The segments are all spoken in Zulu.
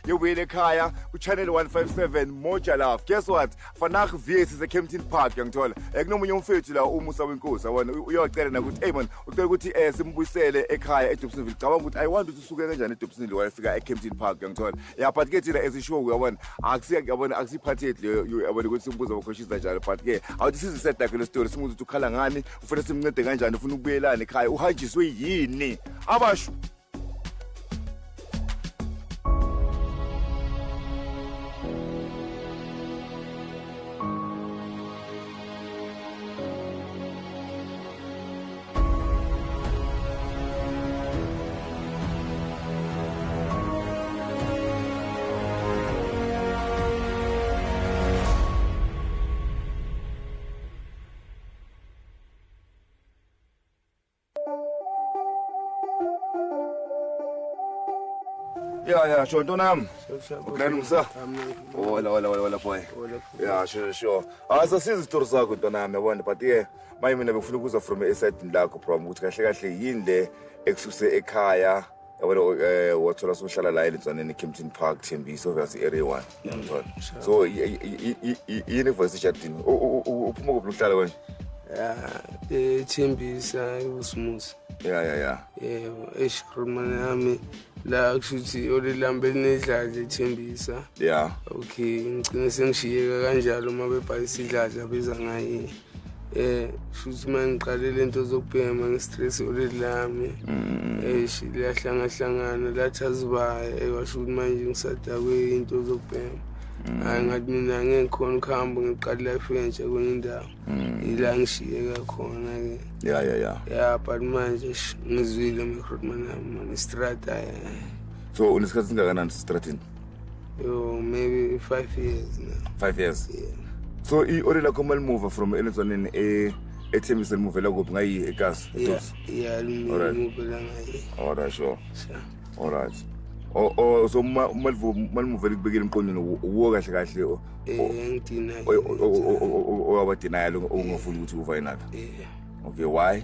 Yobuyela ekhaya ku channel 157 Moja Love. Guess what? Vandag weer sise Kempton Park ngiyangithola. Kunomunye umfethu la uMusa wenkosi yabona uyocela na ukuthi hey man ucela ukuthi simbuyisele ekhaya eDobsonville. Cabanga ukuthi I want ukuthi usuke kanjani eDobsonville wayefika eKempton Park ngiyangithola. Yeah, but ke thina as show uyabona akusiya yabona akusiphathi yethu leyo uyabona ukuthi simbuza abakhoshiza njalo, but ke awuthi sizise dakhe le story simuze ukuthi ukhala ngani, ufuna simncede kanjani, ufuna ukubuyelana ekhaya, uhanjiswe yini abasho. Yeah, sure, ntona yami. Ukulani Musa? Hola, hola, hola, hola boy. Yeah, sure, sure. Sasiza isitori sakho ntona yami yabona, but yeah, maye mina bengifuna ukuza from esayidini lakho bro, ukuthi kahle kahle yini le ekususe ekhaya yabona, wathola sohlala la eLitswaneni eKempton Park Thembisa obviously area 1 ngiyangithola. So yini voice ejardini? Uphuma kuphi uhlala kanje? Yeah, eThembisa eVusimuzi. Yeah. Yebo, eish grootman yami la kushuthi olilambe linedladla eThembisa. Yeah. Okay, ngicine sengishiyeka kanjalo uma bebhalisa idladla beza ngaye. Shuthi mangiqale lento zokubhema ngestress olilami. Eish liyahlangahlangana lathi azibaye washo ukuthi manje ngisadakwe into zokubhema. Hayi ngathi mina ngeke ngikhona ukuhamba ngiqale life entsha kwenye indawo. Ila ngishiyeka khona ke. Yeah. Yeah, but manje ngizwile grootman yami istrata. So unesikhathi singakanani sestratini? Yo, maybe 5 years now. 5 years? Yeah. So i-order lakho malimuva from eLitswaneni eThembisa limuvela kuphi ngayi eKasi? Yeah, yeah, limuvela ngayi. All right, sure. Sure. All right. Oh, so malimuvela kubekile emqondweni uwo kahle kahle ngidina. Owawadenial ongafuni ukuthi uvaye nalo. Yeah. Okay, why?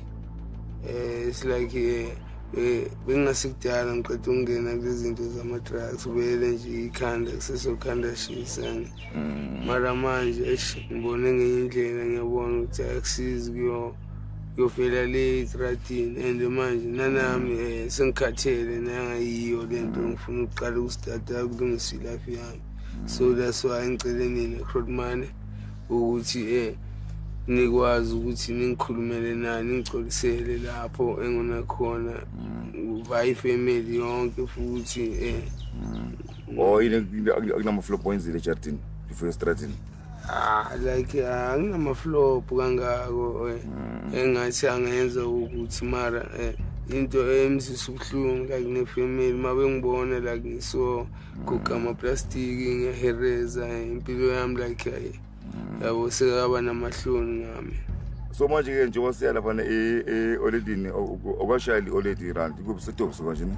It's like bengasikudala ngiqeda ukungena kulezinto zama-drugs, vele nje ikhanda kusesokhanda shisana. Mara manje ngibone ngenye indlela, ngiyabona ukuthi akusizi kuyofela le estradini, and manje nanami sengikhathele nangayiyo lento, ngifuna ukuqala ukustarta ukulungisa ilife yami. So that's why ngicele nina grootman ukuthi nikwazi ukuthi ningikhulumele nani, ningigcolisele lapho engona khona uvayi family yonke futhi. Oh, yini akunama-flop wenzile ejardini before estradini? Like anginama-flop kangako engathi angenza ukuthi mara into emzisa ubuhlungu like nefamily uma bengibona like ngiso guga amaplastiki ngiyahereza impilo yami like yabo sekaba namahloni ngami. So manje ke njengoba siya laphana e-oledini okwashayela i-oledi rand kuphi seDobs kanje ne?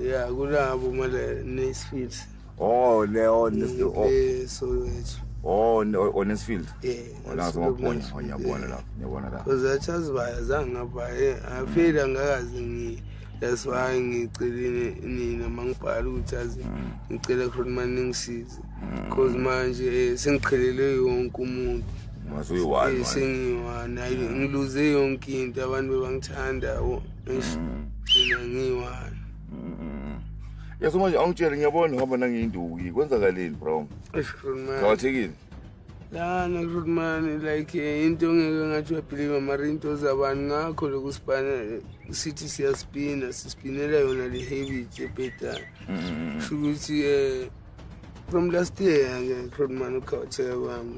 Yeah, kulabo male Nesfield. Oh, le Nesfield. Soweto. Oh, Nesfield. Yeah. Wala ngiyabona, ngiyabona lapho, ngiyabona lapho. Because achazi zange ngabaye, afela ngakaze ngi that's why ngicele nina mangibhala ukuthi azi ngicela grootman ningisize. Because manje sengiqhelele yonke umuntu. Masuyi-one. Sengiyi-one, ngiluze yonke into, abantu bebangithanda mina ngiyi-one. Yeah, so manje awungitshele ngiyabona uhamba nangenduku, kwenzakaleni bro? Eish grootman. Qakathekile. Lana grootman like into ngeke ngathi uyabelieve mara into zabantu ngakho lokusipana sithi siyaspina, sispinela yona le habit ebhedayo. Kusho ukuthi from last year ke grootman ukhawutheka kwami.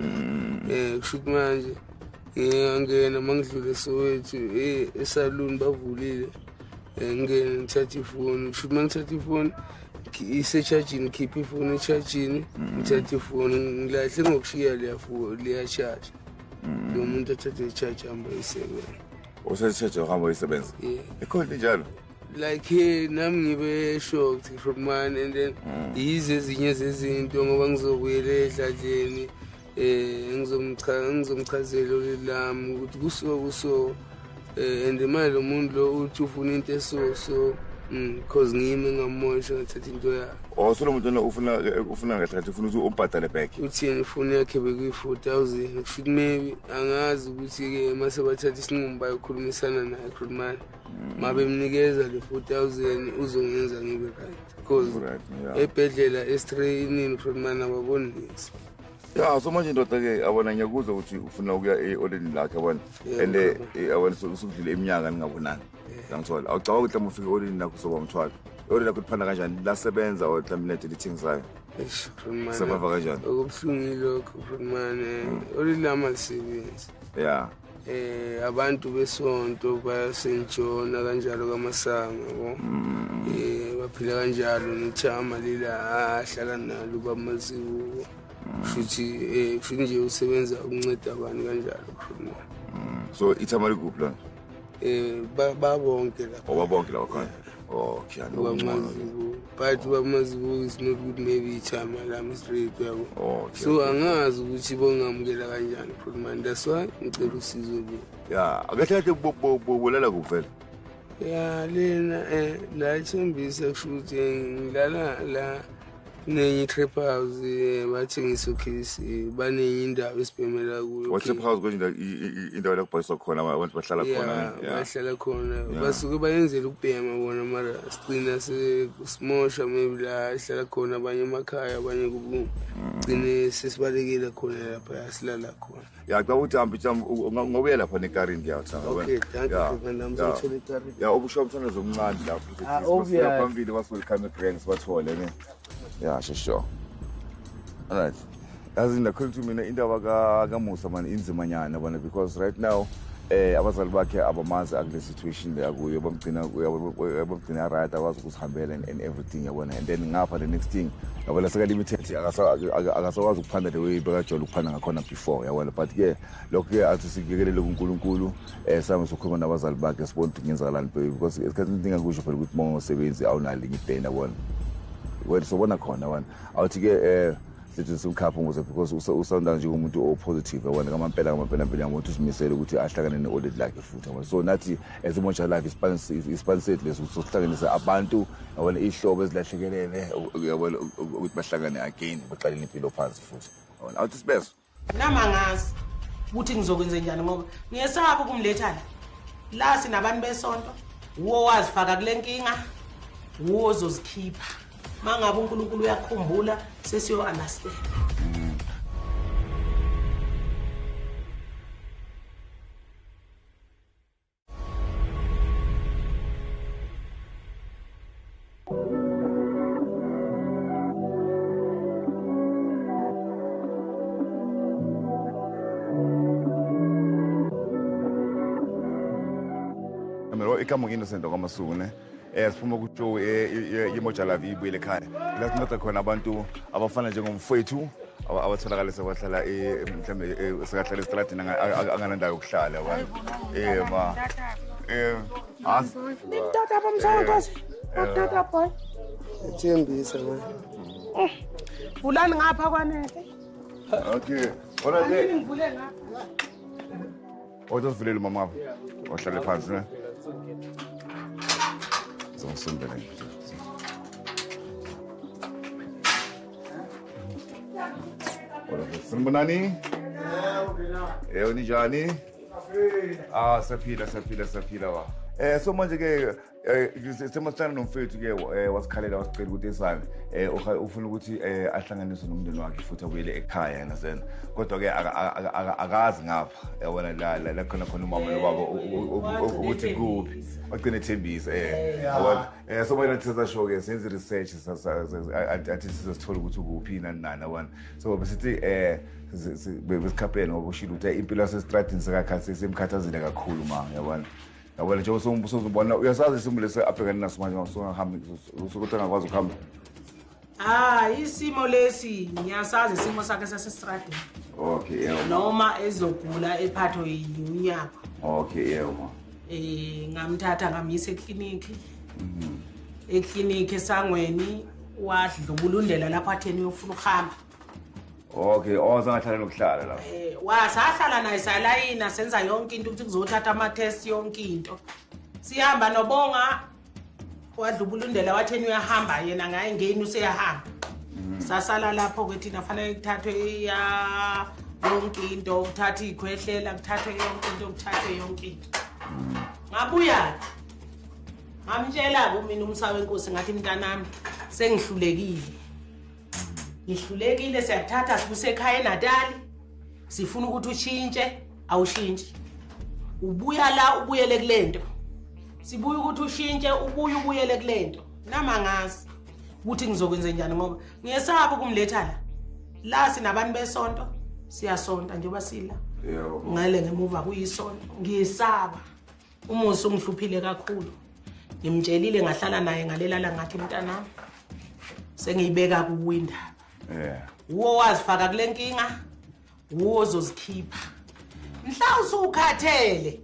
Kusho ukuthi manje ngiyangena mangidlule Soweto esaluni bavulile, ngingene ngithathe ifoni. Kusho ukuthi mangithatha ifoni isechargini, khipha ifoni echargini, ngithathe ifoni ngilahle ngokushiya liya-charge. Lo muntu athathe i-charge ahambe ayisebenza. Usathathe uhamba uyisebenza? Yeah. Ikhona njalo? Like nami ngibe shocked grootman, and then yize ezinye zezinto ngoba ngizobuyela edladleni ngizomchazela olilami ukuthi kuso kuso and manje lo muntu lo uthi ufuna into eso so because ngimi ngamosha ngathatha into yakhe. Oh, so lo muntu lona ufuna kahle kahle ufuna ukuthi umbhadale back. Uthi yena ifoni yakhe bekuyi-4,000 kusho ukuthi maybe angazi ukuthi-ke mase bathatha isinqumo bayokhulumisana naye Grootman. Ma bemnikeza le 4,000 uzongenza ngibe right because Right, yeah. ebhedlela esitreyinini Grootman ababoni niks. Ya, so manje ndoda ke abona ngiyakuzwa ukuthi ufuna ukuya e-oleni lakhe yabona. Yeah, And baba. Yabona usudlule iminyaka ningabonani. Ngithola. Awucabanga ukuthi mhlawumbe ufike e-oleni lakho uzoba umthwalo. E-oleni lakho liphanda kanjani? Lasebenza or mhlawumbe nento elithengisayo? Eish, Grootman. Survive kanjani? Okubuhlungu yilokho Grootman. Oleli lami alisebenzi. Yeah. Abantu besonto bayasentshona kanjalo kaMasango yabo. Baphila kanjalo nethama lila ahlala nalo bamazibuko. Futhi futhi nje usebenza ukunceda abantu kanjalo Grootman. So ithama likuphi lona? Babonke lapha. Oh, babonke lapha khona. Okay, I know. Bamazibuko. But bamazibuko is not good maybe ithama lami straight yabo. Okay. So angazi ukuthi bongamukela kanjani Grootman. That's why ngicela usizo kubo. Yeah, akahle kahle bolala kuphi vele? Ya lena la ethembisa kusho ukuthi ngilala la nenye trap house bathengisa ukhisi banenye indawo esibhemela kuyo. What trap house konje indawo la kubhaliswa khona abantu bahlala khona ne? Yeah, bahlala khona. Basuke bayenzela ukubhema bona mara sigcina sesimosha maybe la sihlala khona abanye emakhaya abanye kubu. Gcine sesibalekile khona lapha silala khona. Ya xa uthi hambi ngobuya lapha nekarini ngiyathanda. Okay, thank you Grootman. Ngizothola ikarini. Ya ubusho umthandazo omncane lapho Ah, ukuthi obvious. phambili bas welcome grand sibathole ne. Yeah, sure. All right. Yazi ndakhuluma mina indaba kaMusa man inzima nyana bona because right now abazali bakhe abamazi akule situation le akuyo bamgcina right akwazi ukuzihambela and everything yabona. And then ngapha the next thing yabona seka limited akasakwazi ukuphanda the way bekajwayele ukuphanda ngakhona before yabona. But ke lokho ke athi sikuyekelele kuNkulunkulu sami sokhuluma nabazali bakhe sibone ukuthi kungenzakalani because esikhathini esiningi akusho phela ukuthi uma ungasebenzi awunalo elinye ipeni yabona. Wena sobona khona wena awuthi ke sithi simkhapha umuze because usawunda nje umuntu o positive yabona ngamampela ngamampela umuntu uzimisele ukuthi ahlangane ne-audit lakhe futhi yabona. So nathi as Moja Love ispan sethu leso sokuhlanganisa abantu yabona ihlobo ezilahlekelene yabona ukuthi bahlangane again baqale impilo phansi futhi yabona. Awuthi sibezwe Nami angazi ukuthi ngizokwenza njani ngoba ngiyesaba ukumletha la. La sinabantu besonto, uwo wazifaka kule nkinga, uwo ozozikhipha. Mangabe uNkulunkulu uyakhumbula sesiyo understand. Mina igama ngi-Innocent kwaMasuku ne. Siphuma ku-show yeMoja Love ibuyele ekhaya. La sinceda khona abantu abafana njengomfowethu abatholakala sebahlala mhlawumbe sekahlala estradini anganandawo yokuhlala yabona. Ma. As Nimtata bomsonkosi. Utata boy. Ethembisa man. Vulani ngapha kwanele. Okay. Ora ke Ngivule ngapha. Awuzivulele mama. Ohlale phansi ne. Zongisumbele nje. Ora sanibonani? Yebo ninjani? Ah siyaphila siyaphila siyaphila wa. So manje ke semahlangana nomfethu ke wasikhalela wasicela ukuthi esane ufuna ukuthi ahlanganiswe nomndeni wakhe futhi abuyele ekhaya yena zena. Kodwa ke akazi ngapha yabona la khona khona umama nobaba ukuthi kuphi. Wagcina ethembisa yabona. So manje nathi sasho ke senze research athi sizothola ukuthi ukuphi nani nani yabona. So besithi besikhaphela ngoba ushilo ukuthi impilo yasestradini sekakhathi semkhathazile kakhulu ma yabona. Yabona nje usuzubona uyasazi isimo lesi abhekane naso manje usungahamba usukuthi angakwazi ukuhamba. Ah, isimo lesi ngiyasazi isimo sakhe sasestradini. Okay, yebo. Noma ezogula ephathwe yinyaka. Okay, yebo. Ngamthatha ngamyisa ekliniki. Ekliniki esangweni wadlubulundela lapho atheni uyofuna ukuhamba. Okay, ozangahlala nokuhlala lapho. Wasahlala naye salayina senza yonke into ukuthi kuzothatha ama test yonke into. Sihamba nobonga Wadlubulundela watheni uyahamba yena ngayingeni useyahamba. Sasala lapho ke thina fanele kuthathwe ya yonke into, kuthathwe ikhwehlela, kuthathwe yonke into, kuthathwe yonke into. Ngabuya ngamtshela kumina umsa wenkosi ngathi mntanami sengihlulekile. Ngihlulekile, siyakuthatha sikusekhaya eNatali. Sifuna ukuthi ushintshe, awushintshi. Ubuya la ubuyele kulento. Sibuya ukuthi ushintshe, ubuye ubuyele kulento. Nama ngazi ukuthi ngizokwenza njani ngoba ngiyesaba ukumletha la. La sinabantu besonto, siyasonta njengoba sila. Yebo. Ngale ngemuva kuyisonto. Ngiyesaba. Umusa ungihluphile kakhulu. Ngimtshelile ngahlala naye ngalelala ngathi mntanami sengiyibeka kuwe indaba. Yeah. Uwo wazifaka kule nkinga, uwo ozozikhipha. Mhla usukhathele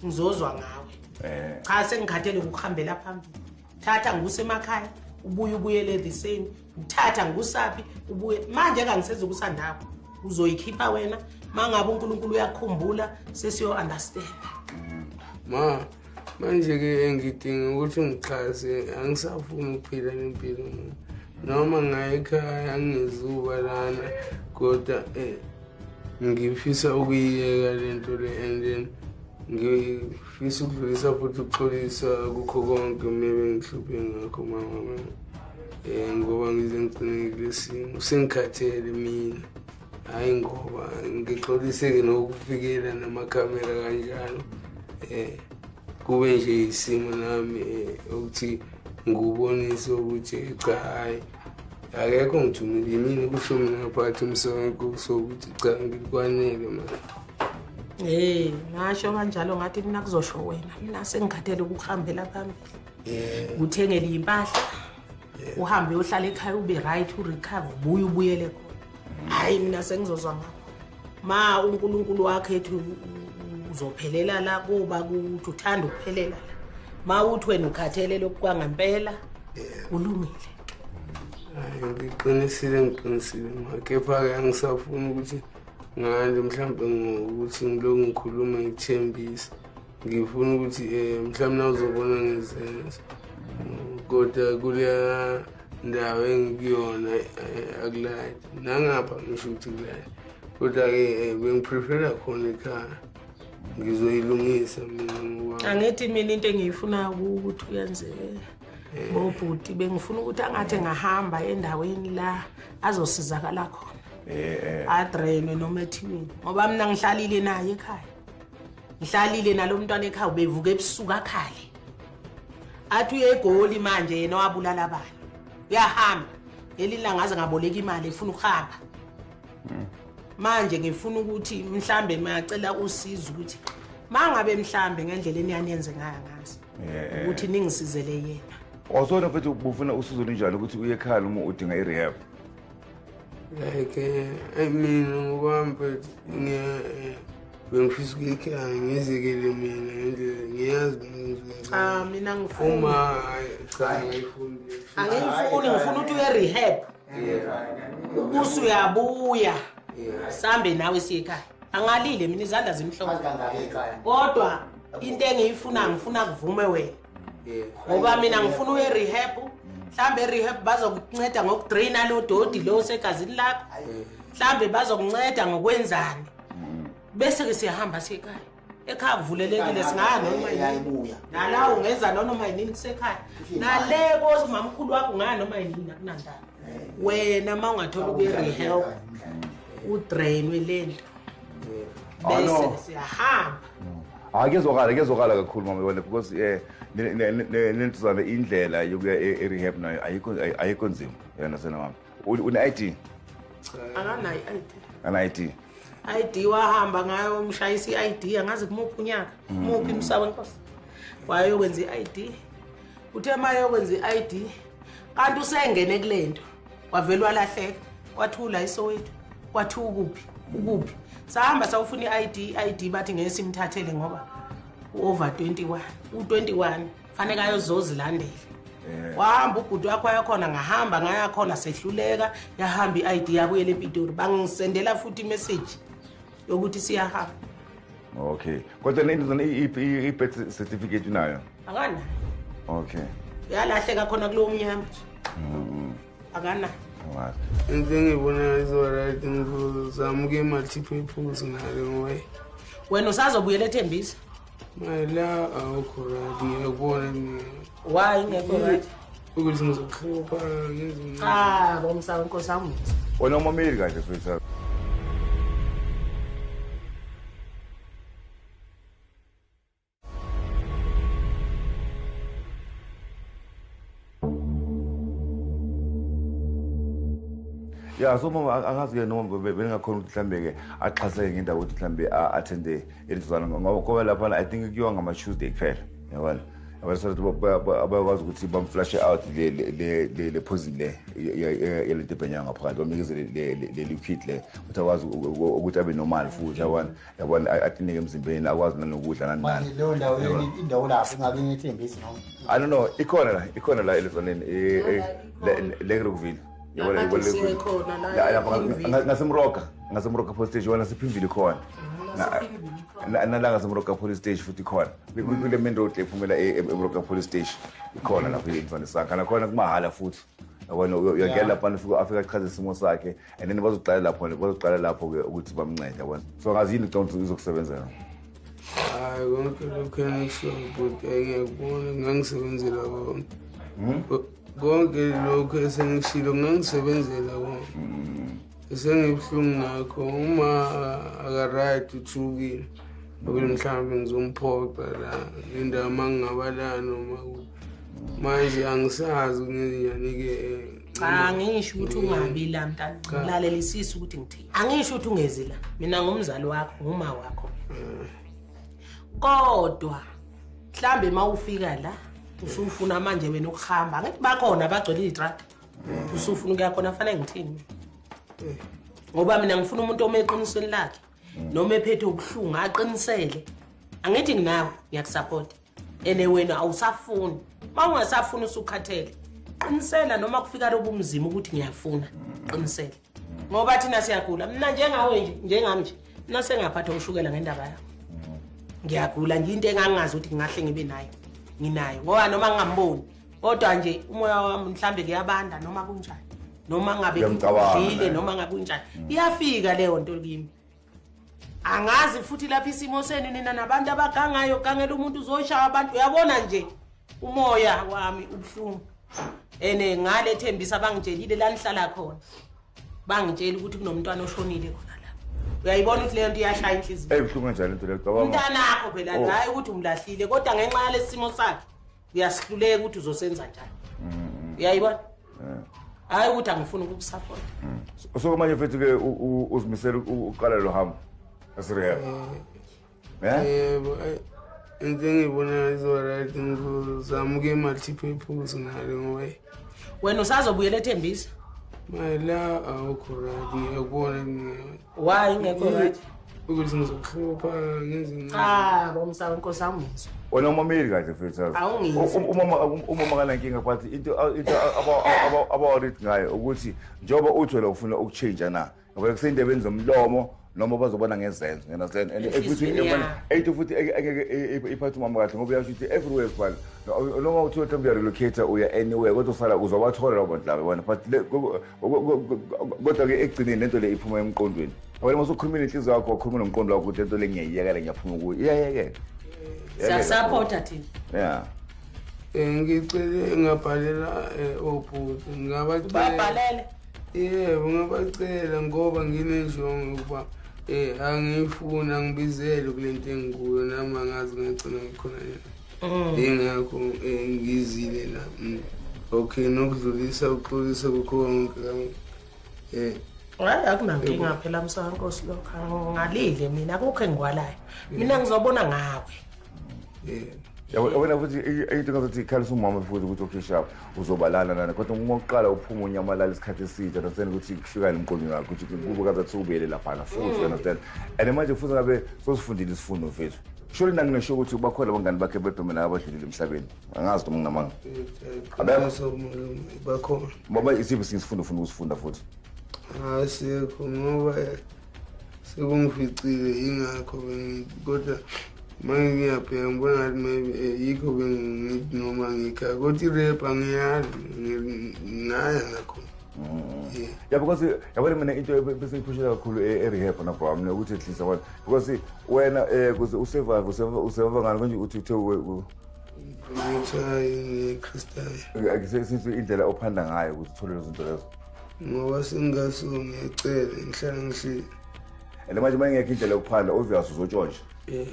ngizozwa ngawe. Cha sengikhathele ukuhambela phambili. Thatha ngusemakhaya, ubuye ubuyele the same. Uthatha ngusaphi ubuye manje kangisezukusandawo. Uzoyikhipha wena mangabe uNkulunkulu uyakukhumbula sesiyo understand. Ma manje ke ngidinga ukuthi ngixhase, angisafuni ukuphila lempilo mina. Noma ngaye ekhaya angizuba lana kodwa ngifisa ukuyiyeka lento le and then ngifisa ukudlulisa futhi ukuxolisa kukho konke maybe ngihluphe ngakho mama. Ngoba ngize ngigcine kulesimo sengikhathele mina. Hayi ngoba ngixoliseke nokufikela namakhamera kanjalo. Kube nje isimo nami ukuthi ngubonise ukuthi cha hayi akekho ngithumile mina kusho mina phakathi umsebenzi sokuthi cha ngikwanele manje. Ngasho kanjalo ngathi mina kuzosho wena, mina sengikhathele ukuhambela phambili. Uthengele impahla, uhambe uyohlala ekhaya ube right, urecover, ubuye ubuyele khona. Hayi mina sengizozwa ngakho. Ma uNkulunkulu wakhe ethi uzophelela la kuba kuthi uthanda ukuphelela la. Ma uthi wena ukhathele lokhu kwangempela, ulungile. Hayi ngiqinisile ma, kepha-ke angisafuni ukuthi ngale mhlawumbe ngokuthi ngilokhu ngikhuluma ngithembisa. Ngifuna ukuthi mhlawumbe nawuzobona ngizenza. Kodwa kuleya ndawo engikuyona akulayiti. Nangapha ngisho ukuthi kulayiti. Kodwa-ke bengiprefera khona ekhaya. Ngizoyilungisa mina ngoba Angithi mina into engiyifunayo ukuthi uyenze bobhuti, bengifuna ukuthi angathi ngahamba endaweni la azosizakala khona. Adrenwe noma ethiweni ngoba mina ngihlalile naye ekhaya. Ngihlalile nalo mntwana ekhaya ubevuka ebusuku akhale. Athi uye eGoli manje yena wabulala abantu. Uyahamba. Ngelinye ngaze ngaboleka imali efuna ukuhamba. Manje ngifuna ukuthi mhlambe mayacela usizo ukuthi mangabe mhlambe ngendlela eniyanenze ngayo ngazi ukuthi ningisizele yena. Awusona mfethu ubufuna usizo lunjani ukuthi uye ekhaya noma udinga i-rehab? Like mina ngokwami mfethu bengifisa ukuyikhaya ngizekele mina ngendlela ngiyazi ngizoyenza. Cha mina ngifuna. Uma cha ngiyifuni. Angiyifuni, ngifuna ukuthi uye rehab. Ubusu uyabuya. Sambe nawe siye ekhaya. Angalile mina izandla zimhlophe. Kodwa into engiyifuna ngifuna kuvume wena. Ngoba mina ngifuna uye rehab. Mhlambe e-rehab bazokunceda ngokudraina lo dodi lo osegazini lakho. Mhlambe bazokunceda ngokwenzani. Bese ke siyahamba siye ekhaya. Ekhaya kuvulelekile singaya noma yini. Nala ungeza noma yini kusekhaya. Nale kosi mamkhulu wakho ungaya noma yini akunandaba. Wena ma ungathola ukuye rehab udrainwe lento. Bese siyahamba. Hayi kuyezwakala kakhulu mama wena because lentuzana indlela yokuya e-rehab nayo ayikho nzima. Yena sena mama. Une ID? Akanayo i-ID. Ana ID. ID wahamba ngayo umshayisa i-ID angazi kumuphi unyaka. Muphi umsawa wenkosi. Wayokwenza i-ID. Uthe mayokwenza i-ID kanti usengene kulento. Wavela walahleka, wathula iSoweto, kwathiwa ukuphi? Ukuphi? Sahamba sawufuna i-ID, i-ID bathi ngeke simthathele ngoba u-over 21. U-21 fanele ayozozilandela. Wahamba ubhuti wakho wayakhona, ngahamba ngayakhona sehluleka, yahamba i-ID yabuyela ePitori. Bangisendela futhi imessage yokuthi siyahamba. Okay. Kodwa nento i-birth certificate unayo? Akanayo. Okay. Uyalahleka khona kulowo mnyama nje. Akana. Into engiyibona izoba-right ngizozama ukuya e-multi-purpose ngale ngoba wena usazobuyela eThembisa. La awukho right, ngiyakubona mina. Why ungekho right? Ukuthi ngizokuhlupha ngenze. Cha, bomsa wenkosi awungizwa. Wena umameli kahle futhi. Ya so mama angazi-ke noma bengingakhona ukuthi mhlambe-ke axhaseke ngendawo ukuthi mhlambe a-attende elizwana ngoba laphana I think kuyiwa ngama-Tuesday kuphela, yabona. Yabona so abayakwazi ukuthi bamflashe out le poison le yalento ebhenyayo ngaphakathi, bamnikeze le liquid le ukuthi akwazi ukuthi abe normal futhi, yabona, yabona, atineke emzimbeni, akwazi nanokudla nani nani. Leyo ndawo indawo lapho ingabe ngethembisi noma I don't know, ikhona la elizwaneni le-Rockville. Ngasemroka police station, wena siphindile khona. Nala ngasemroka police station futhi khona. Kule main road ephumela eMroka police station ikhona lapho intwana sakhe. Nakhona kumahala futhi. Yabona uyangena lapha ufika afika achaze isimo sakhe and then bazoqala lapho ke ukuthi bamncede, yabona. So ngazi yini ukuthi izokusebenzela. Hayi konke lokho engisho but ngiyakubona ngangisebenzela konke. Konke lokho esengishilo ngangisebenzela konke. Esengibuhlungu ngakho uma aka-right uthukile ukuthi mhlawumbe ngizomphoqa la ngendawo uma ngingaba la noma manje angisazi kungenjani-ke. Cha, angisho ukuthi ungabi la mntana, ngilalelisise ukuthi ngithini. Angisho ukuthi ungezi la, mina ngumzali wakho, nguma wakho. Kodwa mhlambe uma ufika la usufuna manje wena ukuhamba, angithi bakhona abagcwele iy'tradi, usufuna ukuya khona, fanele ngithini? Ngoba mina ngifuna umuntu ome eqinisweni lakhe noma ephethe ubuhlungu aqinisele. Angithi nginawe ngiyakusapota, ene wena awusafuni. Uma ungasafuni usukhathele, qinisela noma kufika lobu mzima ukuthi ngiyafuna, qinisele. Ngoba thina siyagula. Mina njengawe nje, njengami nje, mina sengaphathwa ushukela ngendaba yakho. Ngiyagula nje, into engangazi ukuthi ngingahle ngibe nayo nginayo, ngoba noma ngingamboni kodwa nje umoya wami mhlambe kuyabanda noma kunjani, noma ngabe ngidlile noma ngabe kunjani, iyafika leyo nto kimi. Angazi futhi lapha isimo senu nina nabantu abagangayo, gangela umuntu uzoshaya abantu, uyabona nje umoya wami ubuhlungu. Ene ngale Thembisa bangitshelile la nihlala khona, bangitshela ukuthi kunomntwana oshonile khona lapha. Uyayibona ukuthi leyo nto iyashaya inhliziyo. Ebuhlungu kanjani into leyo? Cabanga umntanakho phela, hayi ukuthi umlahlile, kodwa ngenxa yalesi simo sakhe uyasihluleka ukuthi uzosenza njani. Uyayibona? Hayi ukuthi angifuni ukukusapota. So manje mfethu ke uzimisele uqala lo hambo asirehab? Yebo, into engiyibona izoba-right ngizozama ukuya e-multi-purpose ngale ngoba wena usazobuyela eThembisa. La awukho right, ngiyakubona mina. Why ungekho right? Ukuthi ngizokuhlupha ngenze. Cha, bomsa wenkosi awungizwa. Wena umameli kahle mfethu. Awungizwa. Umama kanankinga but into aba-worried ngayo ukuthi njengoba uthi wena ufuna ukutshintsha na, ngoba kuseyindebeni zomlomo noma bazobona ngezenzo, you understand? And futhi futhi angeke iphathe umama kahle ngoba uyasho ukuthi everywhere fana noma uthi mhlawumbe uyarelocate uya anywhere kodwa usala uzobathola labo bantu labo, yabona. But kodwa ke ekugcineni lento le iphuma emqondweni. Wena uma usukhulumile inhliziyo yakho, wakhuluma nomqondo wakho ukuthi lento le ngiyayiyekela, ngiyaphuma kuyo, iyayekela. Siyasapota thina. Yeah. Ngicele ngabhalela obhuti, ngabacela. Babhalele? Yebo, ngabacela ngoba nginenjongo ukuba angifuni angibizele kule nto engikuyo, nami angazi ngagcina ngikhona yena. Yingakho ngizile la. Okay, nokudlulisa uxolisa kukho konke. Hayi akunankinga phela msankosi lokho, ngalile mina akukho engikwalayo. Mina ngizobona ngawe. Yabona futhi into ngathi ikhalisa umama futhi ukuthi okay sharp uzobalala nana, kodwa uma uqala uphuma unyamalala isikhathi eside, understand ukuthi kufika emqondweni wakho ukuthi kube kaze ubuyele laphana futhi, understand. And manje futhi ngabe sosifundile isifundo mfethu. Surely nanginesho ukuthi bakhona abangani bakhe bebhemela abadlulile emhlabeni. Angazi noma nginamanga. Abekho bakhona. Baba isiphi isifundo ufuna ukusifunda futhi? Asikho ngoba sekungificile ingakho kodwa Manje ngiyabheka ngibona ngathi maybe yikho bengithi noma ngikhaya kodwa i-rehab angiyali ngaya nakhona. Yeah, because yabona mina into bese ngiphushela kakhulu e-rehab na bro mina ukuthi at least yabona because wena kuze usurvive usurvive ngani manje uthi uthe ngithayi crystal akusithi indlela ophanda ngayo ukuthi uthole lezo zinto lezo ngoba singasuke ngiyacela ngihlala ngihleli and manje manje ngekho indlela yokuphanda obvious uzotshontsha. Yeah.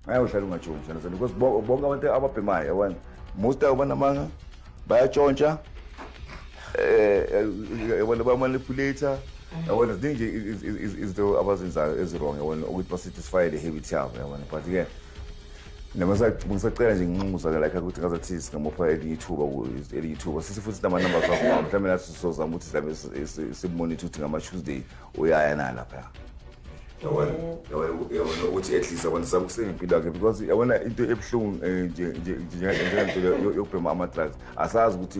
Hayi uhlala ungatshontshi understand because bonke abantu ababhemayo yabona most abo banamanga bayatshontsha yabona bayamanipulate yabona ziningi izinto abazenzayo ezi-wrong yabona ukuthi basatisfy le habit yabo yabona but ke noma ngisacela nje nginxusa like ukuthi ngazathi singamupha elinye ithuba sisi futhi nama-numbers wakho mhlawumbe nathi sizozama ukuthi mhlawumbe simonitor ukuthi ngama-Tuesday uyaya na lapha yabona ukuthi at least yabona sakusenge impilo yakhe because yabona into ebuhlungu njengento yokubhema ama-drugs asazi ukuthi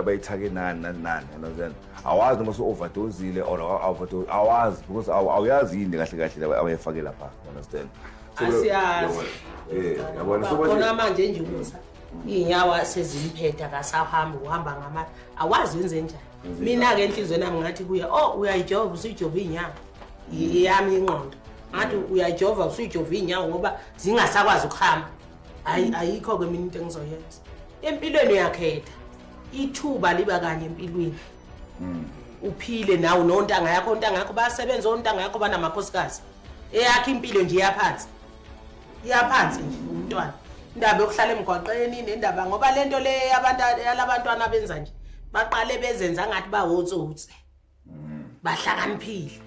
bayithake nani nani nani understand awazi noma su-overdosile or awazi because awuyazi yini kahle kahle abayifake lapha understand. Asiyazi. Yabona so khona manje nje umusa iy'nyawo sezimphethe akasahambi uhamba ngamali awazi wenze njani. Mina-ke enhliziyweni yami ngathi kuye oh uyayijova usuyijova iy'nyawo yami ingqondo ngathi uyajova usuyijova iy'nyawo ngoba zingasakwazi ukuhamba. Hayi ayikho-ke mina into engizoyenza empilweni. Uyakhetha ithuba liba kanye empilweni uphile nawe nontanga yakho ontanga yakho bayasebenza ontanga yakho banamakhosikazi eyakho impilo nje iyaphansi iyaphansi nje umntwana indaba yokuhlala emgwaqeni nendaba ngoba lento le yabantu yalabantwana benza nje baqale bezenza ngathi bawotsotsi bahlakaniphile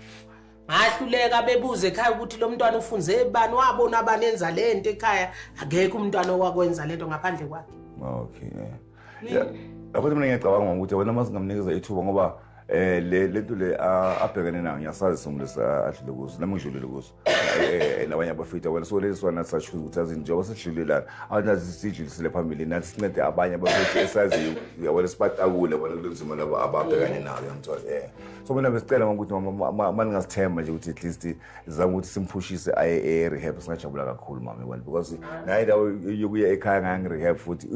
ngahluleka bebuze ekhaya ukuthi lo mntwana ufunze bani wabona abanenza lento ekhaya akekho umntwana owakwenza lento ngaphandle kwakhe. Okay. Yeah. Akho mina ngiyacabanga ukuthi wena masingamnikeza ithuba ngoba le lento le abhekene nayo ngiyasazi isimo lesi adlule kuso nami ngidlulile kuso nabanye abafita wena so lesi wana sachoose ukuthi azi njengoba sidlulelana awunazi sidlulisele phambili nathi sincede abanye abafethu esaziyo yabona sibatakule bona kulenzima labo ababhekane nayo uyangithola. So mina besicela ukuthi mama ningasithemba nje ukuthi at least sizama ukuthi simphushise aye e-rehab singajabula kakhulu mama yabona because naye indawo yokuya ekhaya ngangi-rehab futhi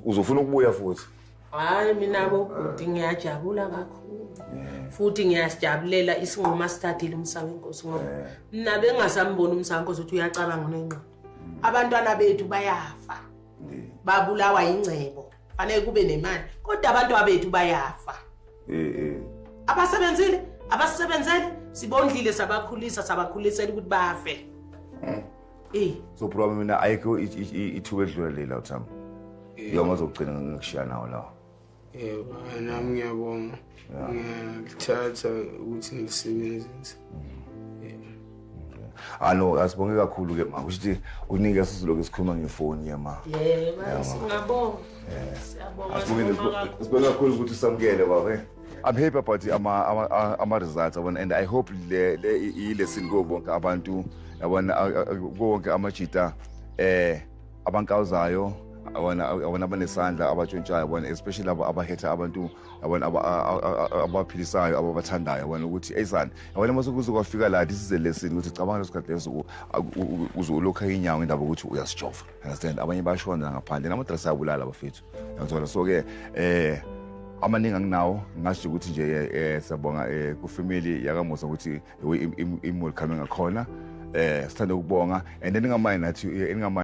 uzofuna ukubuya futhi. Hayi mina bobhuti ngiyajabula kakhulu futhi ngiyasijabulela isinqumo asithathile uMusa wenkosi ngoba mina bengasamboni uMusa wenkosi ukuthi uyacabanga unengqondo. Abantwana bethu bayafa babulawa ingcebo fanele kube nemali kodwa abantwana bethu bayafa. Abasebenzile abasebenzele sibondlile sabakhulisa sabakhulisela ukuthi bafe. So bro mina ayikho ithuba edlula lela uthami yoma uzogcina ngikushiya nawo lawo. Yebo, nami ngiyabonga ngiyalithatha ukuthi ngilisebenzise. Ano asibonge kakhulu ke ma ukuthi unike sizolokhu sikhuluma ngefoni ke ma. Yebo, singabonga. Siyabonga. Asibonge kakhulu ukuthi usamukele baba. I'm happy about ama results yabona and I hope le lesson kubo bonke abantu yabona konke amajita abankawuzayo yabona abanesandla abatshontshayo yabona especially labo abahetha abantu yabona abaphilisayo ababathandayo yabona ukuthi eyisana yabona mase kuze kwafika la this is a lesson ukuthi cabanga lesikhathi leso uzolokha inyawo indaba ukuthi uyasijova understand abanye bayashona ngaphandle namadress ayabulala abafethu uyangithola. So ke amaningi anginawo ngasho ukuthi nje siyabonga ku family yakaMusa ukuthi imuli coming ngakhona sithanda ukubonga and then ningamanye nathi ningamanye